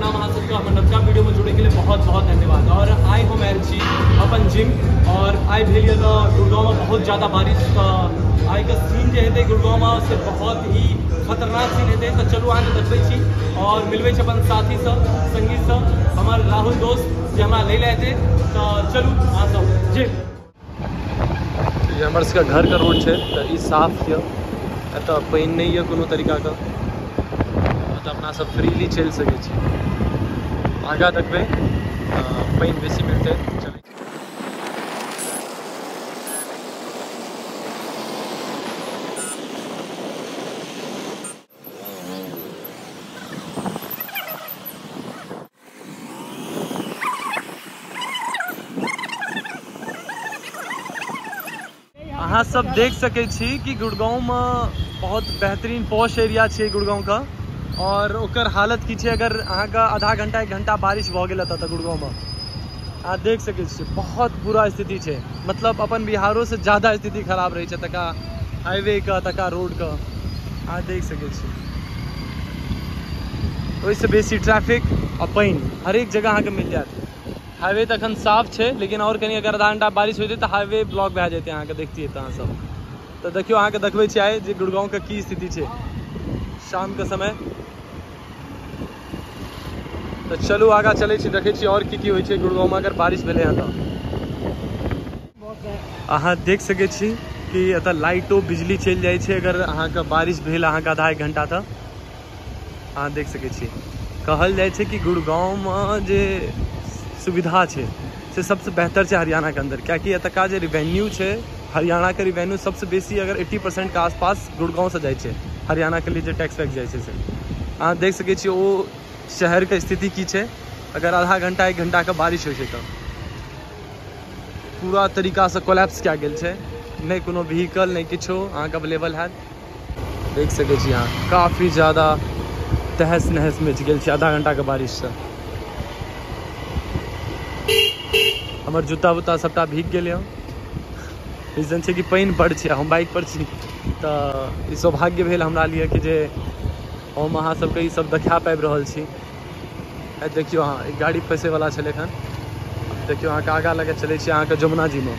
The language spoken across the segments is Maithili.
प्रणाम अहाँ सबके हमर नवका वीडियो में जुड़े के लिए बहुत बहुत धन्यवाद। और आइ हम आयल छी अपन जिम और आइ भेल यऽ तऽ गुड़गाँव में बहुत ज़्यादा बारिश, तऽ आइके सीन जे हेतै गुड़गाँव में से बहुत ही खतरनाक सीन हेतै। तऽ चलू अहाँके देखबै छी और मिलबै छी अपन साथी सब संगी सब, हमर राहुल दोस्त जे हमरा लै लए एतै। तऽ चलू अहाँ सब जिम। हमर सबके घरके रोड छै तऽ ई साफ यऽ, एतऽ पानि नहि यऽ कोनो तरीकाके, तऽ अपना सब फ्रीली चलि सकै छी। आगाँ देखबै पानि बेसी मिलतै। चलै अहाँ सब देख सकै छी कि गुड़गाँव में बहुत बेहतरीन पॉश एरिया छै गुड़गाँव का, और ओकर हालत की छै। अगर अहाँके आधा घंटा एक घंटा बारिश भऽ गेल तऽ गुड़गाँव में अहाँ देख सकै छी बहुत बुरा स्थिति छै। मतलब अपन बिहारो से ज़्यादा स्थिति खराब रहै छै तका हाईवे का, तका रोड का। अहाँ देख सकै छी ओहिसँ बेसी ट्रैफिक आ पानि हरेक जगह अहाँके मिल जायत। हाईवे तऽ अखन साफ छै, लेकिन और कनि अगर आधा घंटा बारिश होइतै तऽ हाईवे ब्लॉक भए जेतै। अहाँके देखतियै तऽ अहाँ सब तऽ देखियौ, अहाँके देखबै छी आइ जे गुड़गाँवके की स्थिति छै शामके समय। तऽ चलू आगाँ चलै छी, देखै छी और की की होइ छै गुड़गाँवमे अगर बारिश भेलै हँ तऽ। अहाँ देख सकै छी कि एतऽ लाइटो बिजली चलि जाइ छै अगर अहाँके बारिश भेल अहाँके आधा एक घंटा तऽ। अहाँ देख सकै छी, कहल जाइ छै कि गुड़गाँवमे जे सुविधा छै से सबसँ बेहतर छै हरियाणाके अंदर, कियाकि एतुका जे रिवेन्यू छै हरियाणाके रिवेन्यू सबसँ बेसी अगर 80% के आसपास गुड़गाँवसँ जाइ छै हरियाणाके लिए जे टैक्स वैक्स जाइ छै से। अहाँ देख सकै छी ओ शहरके स्थिति की छै। अगर आधा घंटा एक घंटाके बारिश होइ छै तऽ पूरा तरीकासँ कोलैप्स कए गेल छै, नहि कोनो व्हीकल नहि किछो अहाँके अवेलेबल हैत। देख सकै छी अहाँ काफी ज़्यादा तहस नहस मचि गेल छै आधा घंटाके बारिशसँ। हमर जूता वूता सबटा भीग गेल यऽ। रीजन छै कि पानि बड़ छै, हम बाइक पर छी, तऽ ई सौभाग्य भेल हमरा लिए कि जे हम अहाँ सबके ई सब देखा पाबि रहल छी। देखियौ अहाँ एक गाड़ी फँसैवला छलै एखन। देखियौ अहाँके आगाँ लगे चलै छी अहाँके यमुना जीमे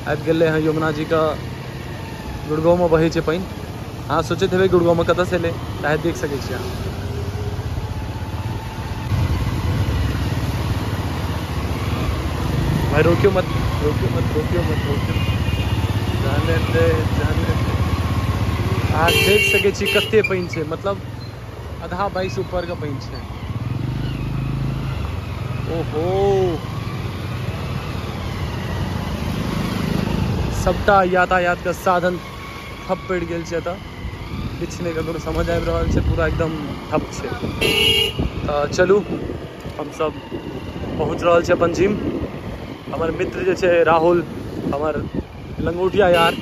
आबि गेलै हँ। यमुना जीके गुड़गाँवमे बहै छै पानि। अहाँ सोचैत हेबै गुड़गाँवमे कतऽसँ एलै, तऽ देख सकै छी अहाँ। भाई रोकियो मत, रोकियो मत, रोकियो मत, रोकियो, जाने दे जाने दे। अहाँ देख सकै छी कते पानि छै, मतलब आधा बाइक ऊपर के पानि छै। ओहो, सबटा यातायात के साधन ठप पड़ि गेल छै एतऽ, किछु नहि ककरो समझ आबि रहल छै, पूरा एकदम ठप छै। तऽ चलू हमसब पहुँच रहल छी अपन जिम। हमर मित्र जे छै राहुल, हमर लंगोटिया यार,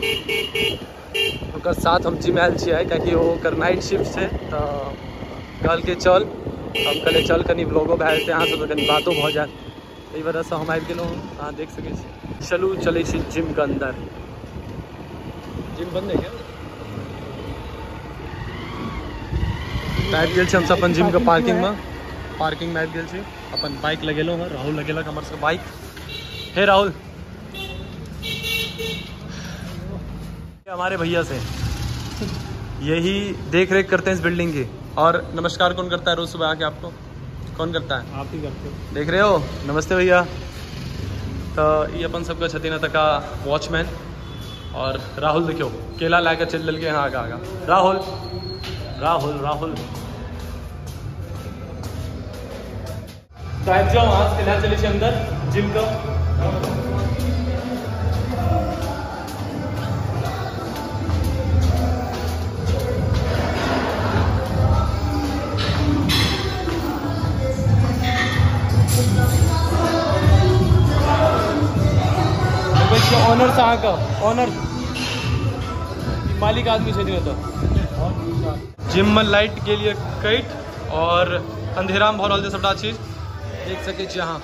ओकर साथ हम जिम आयल छियै कियाकि ओकर नाइट शिफ्ट छै। तऽ कहलकै चल, हम कहलियै चल कनि व्लॉगो भए जेतै, अहाँ सबसँ कनि बातो भऽ जायत, एहि वजहसँ हम आबि गेलहुँ। अहाँ देख सकै छी। चलू चलै छी जिमके अन्दर। जिम बंद है क्या? तऽ आबि गेल छी हमसब अपन जिमके पार्किंगमे। पार्किंगमे आबि गेल छी, अपन बाइक लगेलहुँ हँ। राहुल लगेलक हमर सबके बाइक। हे राहुल, हमारे भैया से यही देख रेख करते हैं इस बिल्डिंग की। और नमस्कार कौन करता है रोज सुबह आके आपको? कौन करता है? आप ही करते हो। देख रहे हो, नमस्ते भैया। तो ये अपन सबके छथिन एतुका वॉचमैन। और राहुल देखियो केला ला के चलि देलकै हँ आगा आगा। राहुल राहुल राहुल, तो आबि जाउ अहाँ सबके लए चलै छी अन्दर जिम के। ऑनर से अहाँके ऑनर मालिक आदमी छथिन ओतऽ। जिम में लाइट के लिए कटि और अंधेरा में भऽ रहल छै सबटा चीज। देख सकै छी अहाँ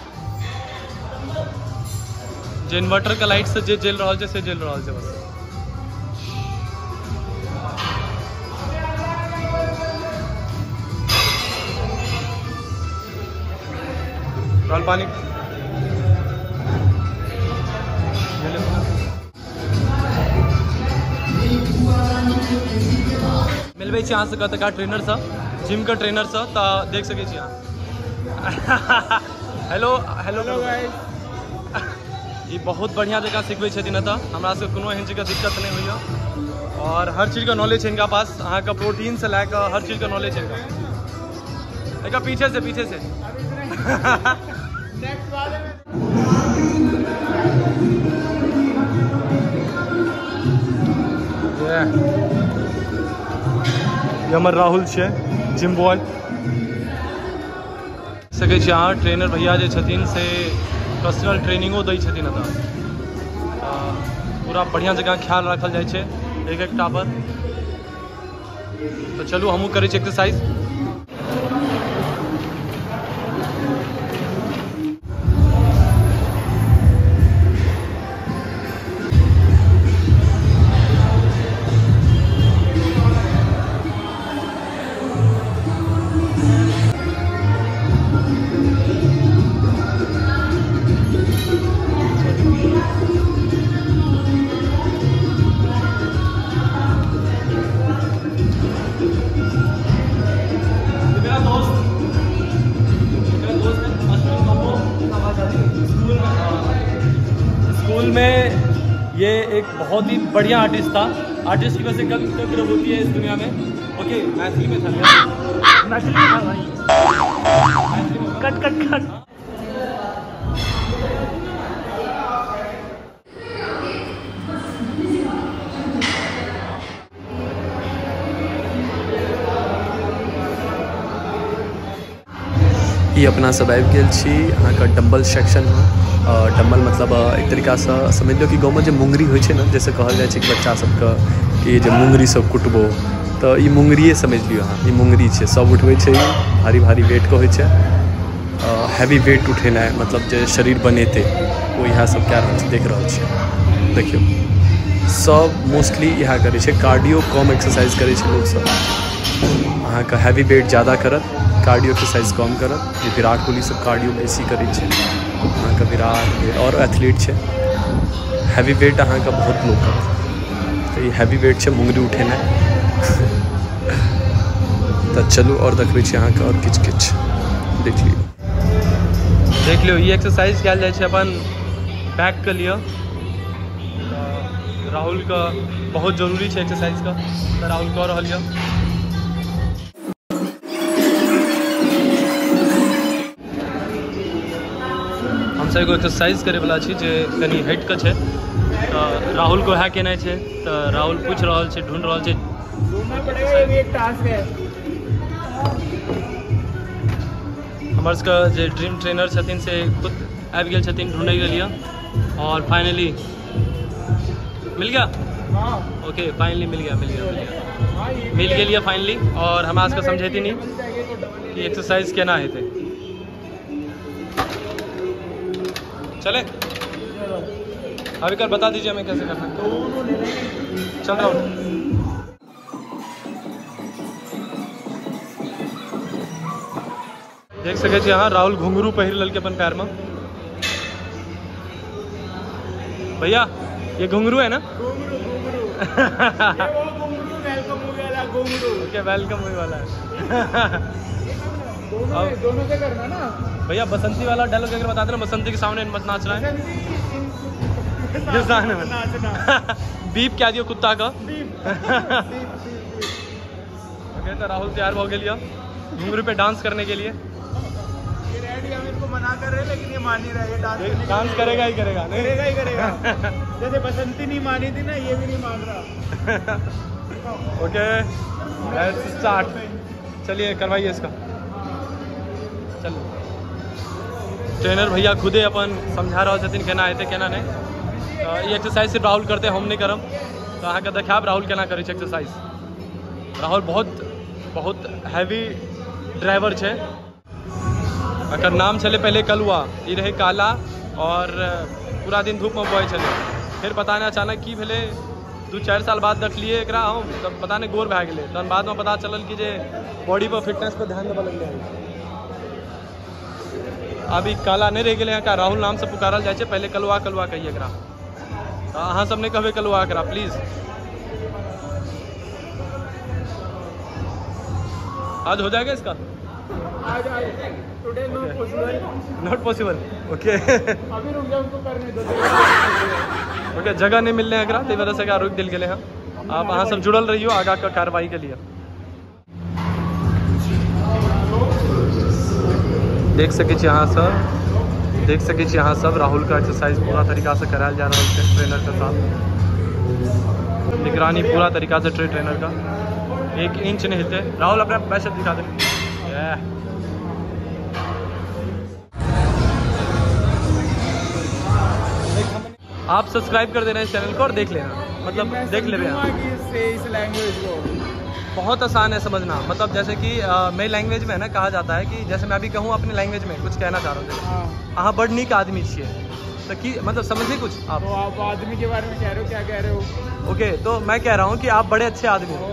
जे इन्वर्टर के लाइट से जे जलि रहल छै से जलि रहल छै बस। राहुल पानी। मिलबै छी अहाँ सबके एतुका ट्रेनरसँ, जिमके ट्रेनरसँ, तऽ देख सकै छी अहाँ। हेलो हेलो गाइस, ई बहुत बढ़िआँ जकाँ सिखबै छथिन एतऽ, हमरा सबके कोनो एहन चीजके दिक्कत नहि होइए और हर चीजके नॉलेज छै इनका पास। अहाँके प्रोटीनसँ लए कऽ हर चीजके नॉलेज छै इनका। एकर पीछे से, पीछे से। ये हमर राहुल छै, जिम बॉय। सकै छी अहाँ, ट्रेनर भैया जे छथिन से पर्सनल ट्रेनिंगो दै छथिन एतऽ। पूरा बढ़िआँ जकाँ ख्याल राखल जाइ छै एक एकटा पर। तऽ चलू हमहूँ करै छी एक्सरसाइज। स्कूल में ये एक बहुत ही बढ़िया आर्टिस्ट था। आर्टिस्ट की वजह से कद्र होती है इस दुनिया में। ओके, मैथिली में था, मैथिली में था भाई, कट कट कट। ई अपना सब आबि गेल छी अहाँके डम्बल सेक्शनमे। डम्बल मतलब एक तरीकासँ समझ लियौ कि गाँवमे जे मुङ्गरी होइ छै ने, जैसे कहल जाइ छै कि बच्चा सबके कि जे मुङ्गरी सब कुटबो, तऽ ई मुङ्गरिए समझि लियौ अहाँ, ई मुङ्गरी छै। सब उठबै छै, भारी भारी वेटके होइ छै। हैवी वेट उठेनाइ मतलब जे शरीर बनेतै ओ इएह सब कए रहल छै, देख रहल छियै। देखियौ सब मोस्टली इएह करै छै, कार्डियो कम एक्सरसाइज करै छै लोकसब। अहाँके हैवी वेट ज़्यादा करत, कार्डियो एक्सरसाइज कम करत। जे विराट कोहली सब कार्डियो बेसी करै छै, अहाँके विराट और एथलीट छै। हैवी वेट अहाँके बहुत लोक करत, तऽ ई हैवी वेट छै मुङ्गरी उठेनाइ। तऽ चलू और देखबै छी अहाँके और किछु किछु। देख लियौ, देख लियौ, ई एक्सरसाइज कयल जाइ छै अपन बैकके लिए। राहुलके बहुत जरूरी छै एक्सरसाइजके, तऽ राहुल कऽ रहल यऽ। हमसब एगो एक्सरसाइज करैवला छी जे कनि हटि कऽ छै, तऽ राहुलके वएह केनाइ छै। तऽ राहुल पूछि रहल छै, ढूँढ रहल छै। हमर सबके जे ड्रीम ट्रेनर छथिन से खुद आबि गेल छथिन ढूँढैके लिए और फाइनली मिल गया। ओके, फाइनली मिल गया, मिल गया, मिल गया, मिल गेल फाइनली। और हमरा सबके समझेथिन कि एक्सरसाइज केना हेतै। चले अभी कर बता दीजिए हमें कैसे करना है। चल रहा हूँ। देख सकै छी अहाँ, राहुल घुंघरू पहिर लेलकै अपन पैर में। भैया ये घुंघरू है ना? ओके, welcome हुई वाला है। दोनों से करना ना भैया। बसंती वाला डायलॉग अगर बता देना, बसंती के सामने मत नाच रहा है, सामने नाचना। बीप क्या दियो कुत्ता का। ओके, तो राहुल तैयार हो गया घुंघरू पे डांस करने के लिए। ये रेडी, हम इनको मना कर रहे हैं लेकिन ये मान नहीं रहा है। ये डांस करेगा ही करेगा, नहीं करेगा ही करेगा। जैसे बसंती नहीं मानी थी ना, ये भी नहीं मान रहा। Okay, let's start. चलिए करवाइए इसका। चलो, ट्रेनर भैया खुदे अपन समझा रहल छथिन केना हेतै केना नहि। तऽ ई एक्सरसाइज सिर्फ राहुल करते, हम नहि करब। तऽ अहाँके देखायब राहुल केना करै छै एक्सरसाइज। राहुल बहुत बहुत हैवी ड्राइवर छै। एकर नाम छलै पहिले कलुआ, ई रहै काला और पूरा दिन धूपमे बहै छलै। फेर पता नहि अचानक की भेलै, 2-4 साल बाद देखलियै एकरा हम, तब पता नहि गोर भए गेलै। तहन बादमे पता चलल कि जे बॉडी पर फिटनेस पर ध्यान देबऽ लगलै। अभी काला नहीं रह गेलै हँ, राहुल नाम से पुकारल जाइ छै, पहिले कलुआ कलुआ कहिए एकरा। तऽ अहाँ सब नहि कहबै कलुआ एकरा प्लीज। आज हो जाएगा इसका? आज today no possible. Not possible, okay. अभी रुक जाओ, उनको करने दो। ओके, जगह नहीं मिलने एकरा, ताहि वजह से एकरा रोकि देल गेलै हँ। आप अहाँ सब जुड़ल रहियो आगाँ के कार्रवाई के लिए। देख सकै छी अहाँ सब, देख सकै छी अहाँ सब राहुल का एक्सरसाइज पूरा तरीका से करायल जा रहल छै ट्रेनर के साथ। निगरानी पूरा तरीका से ट्रेनर का, 1 इंच नहीं हिलते। राहुल अपना पैसे दिखा दे। आप सब्सक्राइब कर देना इस चैनल को और देख लेना, मतलब देख लेना इस लैंग्वेज को। बहुत आसान है समझना, मतलब जैसे कि मेरी लैंग्वेज में है ना, कहा जाता है कि जैसे मैं अभी कहूँ अपने लैंग्वेज में कुछ कहना चाह रहा हूँ, हाँ बड़ नीक आदमी छिए, तो कि मतलब समझे कुछ आप? तो आप आदमी के बारे में कह रहे हो, क्या कह रहे हो? ओके, तो मैं कह रहा हूँ कि आप बड़े अच्छे आदमी हो।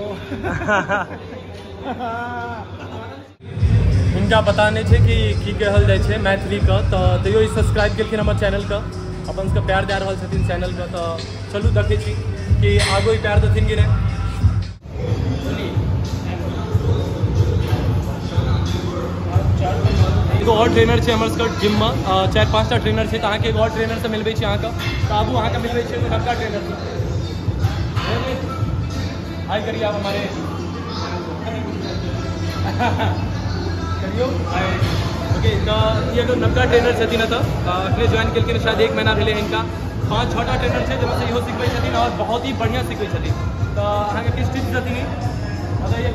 इनका पता नहीं है कि की कहल जाइ छै मैथिली के, तो तैयो ई सब्सक्राइब केलखिन हमर चैनल के, अपन सबके प्यार दे रहल छथिन चैनल के। तो चलू देखै छी कि आगो ई प्यार देथिन कि नहि। एगो और ट्रेनर छै हमर सबके जिम में, 4-5 टा ट्रेनर छै, तऽ अहाँके एगो और ट्रेनर से मिलबै छी अहाँके। तऽ आबू अहाँके मिलबै छी एगो नवका ट्रेनर से। हाय करिए आप हमारे, करियो हाय। ओके, तऽ ई एगो नवका ट्रेनर छथिन एतऽ, अखने ज्वाइन केलखिन, शायद 1 महीना भेलै हिनका। 5-6 टा ट्रेनर छै जाहिमे से इहो सिखबै छथिन और बहुत ही बढ़िआँ सिखबै छथिन। तऽ अहाँके किछु टिप्स देथिन बताइए।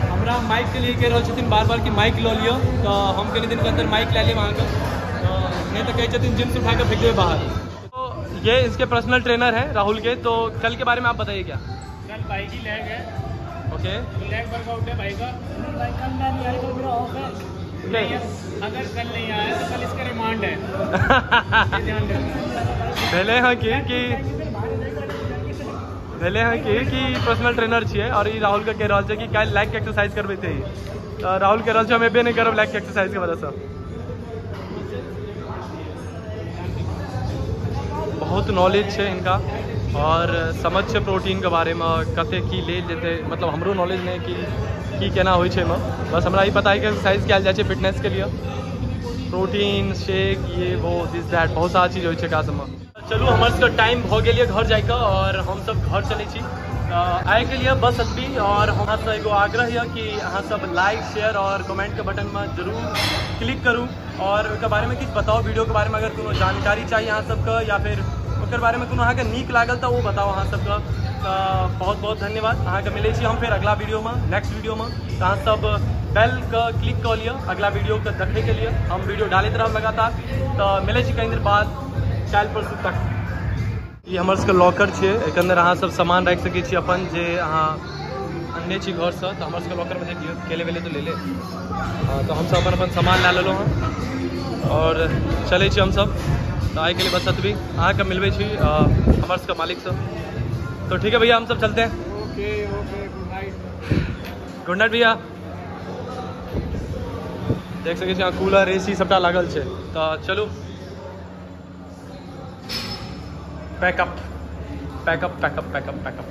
हमरा माइक के लिए कहि रहल छथिन बार बार कि माइक लऽ लिअ, तऽ हम कनि दिनके अंदर माइक लए लेब अहाँके, नहि तऽ कहै छथिन जिम से उठा के फेंक देबै बाहर। तो ये इसके पर्सनल ट्रेनर हैं राहुल के। तो कल के बारे में आप बताइए क्या? कल भाई की लेग है। ओके, लेग वर्कआउट है भाई का। भाई कल मैं नहीं आया, कल मेरा ऑफ है। नहीं, अगर कल नहीं आया तो कल इसका रिमांड है। ध्यान रखना। पहले हाँ कि भेलै हँ कि पर्सनल ट्रेनर छियै और ई राहुल के कहि रहल छै कि काल्हि लेग के एक्सरसाइज करबै थे। तऽ राहुल कहि रहल छै हम एबे नहि करब लेग के एक्सरसाइज के वजहसँ। बहुत नॉलेज छै हिनका और समझ छै प्रोटीन के बारे में, कते की लेल जेतै, मतलब हमरो नॉलेज नहि कि की केना होइ छै एहिमे। बस हमरा ई पता है कि एक्सरसाइज कयल जाइ छै फिटनेस के लिए, प्रोटीन शेक ये वो this that बहुत सारा चीज होइ छै एकरा सबमे। चलू हमर सबके टाइम भऽ गेल यऽ घर जाइके और हमसब घर चलै छी। आइके लिए बस एतबी, और हमरा से एगो आग्रह यऽ कि अहाँ सब लाइक शेयर और कमेंट के बटन में जरूर क्लिक करू और ओहिके बारे में किछु बताउ, वीडियो के बारे में अगर कोनो जानकारी चाहिए अहाँ सबके या फिर ओकर बारे में कोनो अहाँके नीक लागल तऽ ओ बताउ अहाँ सबके। तऽ बहुत बहुत धन्यवाद, अहाँके मिलै छी हम फेर अगला वीडियो में, नेक्स्ट वीडियो में। तऽ अहाँ सब बेल के क्लिक कऽ लिअ अगला वीडियो के देखै के लिए, हम वीडियो डालैत रहब लगातार। तऽ मिलै छी कहीं देर बाद, काल्हि परसू तक। ई हमर सबके लॉकर छै, एकर अंदर अहाँ सब सामान राखि सकै छी अपन जे अहाँ अनने छी घरसँ। तऽ हमर सबके लॉकरमे देखियौ, केले वेले तऽ ले ले। हाँ, तऽ हमसब अपन अपन सामान लए लेलहुँ हँ और चलै छी हमसब। तऽ आइके लिए बस एतबी, अहाँके मिलबै छी हमर सबके मालिकसँ। तो ठीक है भैया, हम सब चलते हैं। Okay okay, good night. Good night भैया। देख सकै छी अहाँ कूलर ए सी सबटा लागल छै। तऽ चलू pack up pack up pack up pack up pack up.